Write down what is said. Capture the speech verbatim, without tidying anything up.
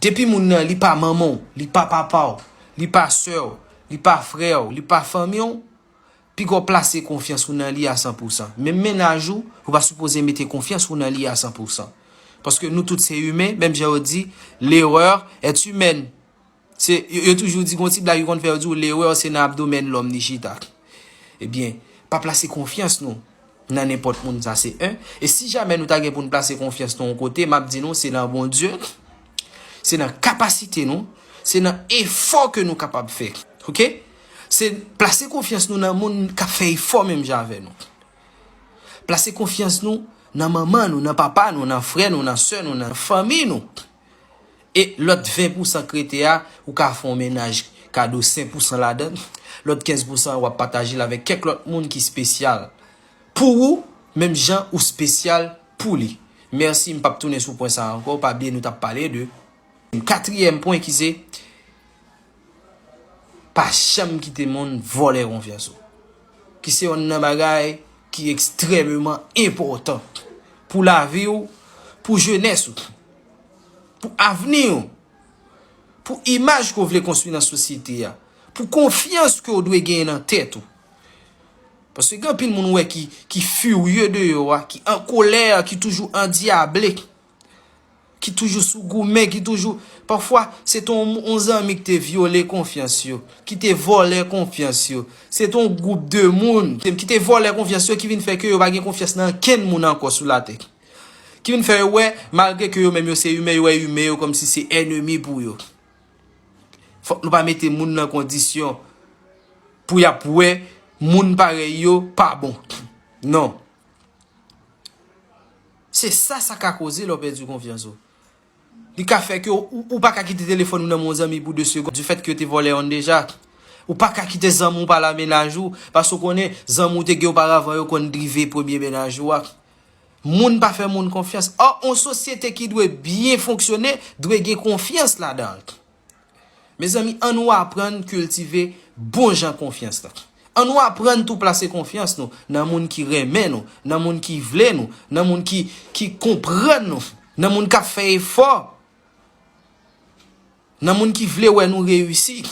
Depi moun nan, li pa manman w, li pa papa w, li pa sè w, li pa frè w, li pa fanmi w, piga w plase konfyans ou nan li a san pou san. Menm mennaj ou, ou pa sipoze mete konfyans ou nan li a san pou san. Paske nou tout se imen, menm jan yo di, l'erreur est humaine. Se, yo, yo toujou di, gon ti blag yo konn fè, yo di w, l'erreur se nan abdomèn lòm li chita. Ebyen, pa plase konfyans nou nan nenpòt moun, sa se en. E si jamè nou ta gen pou n plase konfyans nou yon kote, m ap di nou, se nan Bondye, se nan kapasite nou, se nan efò ke nou kapab fè. Oke? Se plase konfyans nou nan moun k ap fè efò menm jan avè nou. Plase konfyans nou nan manman nou, nan papa nou, nan frè nou, nan sè nou, nan fanmi nou. E lòt ven pou san k rete a, ou ka fè yon mennaj kado senk pou san ladan l. Lòt kenz pou san w ap pataje l avèk kèk lòt moun ki espesyal pou ou, menm jan ou espesyal pou li. Mèsi, m p ap tounen sou pwen sa a ankò. Pa bliye nou t ap pale de katriyèm pwen ki se pa janm kite moun vòlè konfyans ou. Ki se yonn nan bagay ki ekstrèmeman enpòtan pou lavi w, pou jenès ou, pou avni w, pou imaj ke w vle konstwi nan sosyete a, pou konfyans ke w dwe genyen nan tèt ou. Paske gen anpil moun ou wè ki, ki firye deyò a, ki an kolè, ki toujou andyable, ki toujou sou goumen, ki toujou, pafwa, se te yon, yon zanmi ki te vyole konfyans yo, ki te vòlè konfyans yo. Se te yon gwoup de moun ki te vòlè konfyans yo, ki vin fè ke yo pa gen konfyans nan kenn moun ankò sou latè. Ki vin fè yo wè, malgre ke yo menm yo se imen, yo wè imen yo kòmsi se ènmi pou yo. Fòk nou pa mete moun nan kondisyon pou y ap wè moun parèy yo pa bon. Non. Se sa, sa ka koze lè w pèdi konfyans ou. Li ka fè ke ou, ou pa ka kite telefòn ou nan men yon zanmi pou de segonn, du fait ke yo te vòlè yonn deja. Ou pa ka kite zanmi w pale a mennaj ou, paske w konnen zanmi w te gen oparavan yo konn drive premye mennaj ou a. Moun pa fè moun konfyans. Ò, yon sosyete ki dwe byen fonksyone, dwe gen konfyans ladan l. Mezanmi, ann nou aprann kiltive bon jan konfyans la. Ann nou aprann tou plase konfyans nou nan moun ki renmen nou, nan moun ki vle nou, nan moun ki, ki konprann nou, nan moun k ap fè efò, nan moun ki vle wè nou reyisi.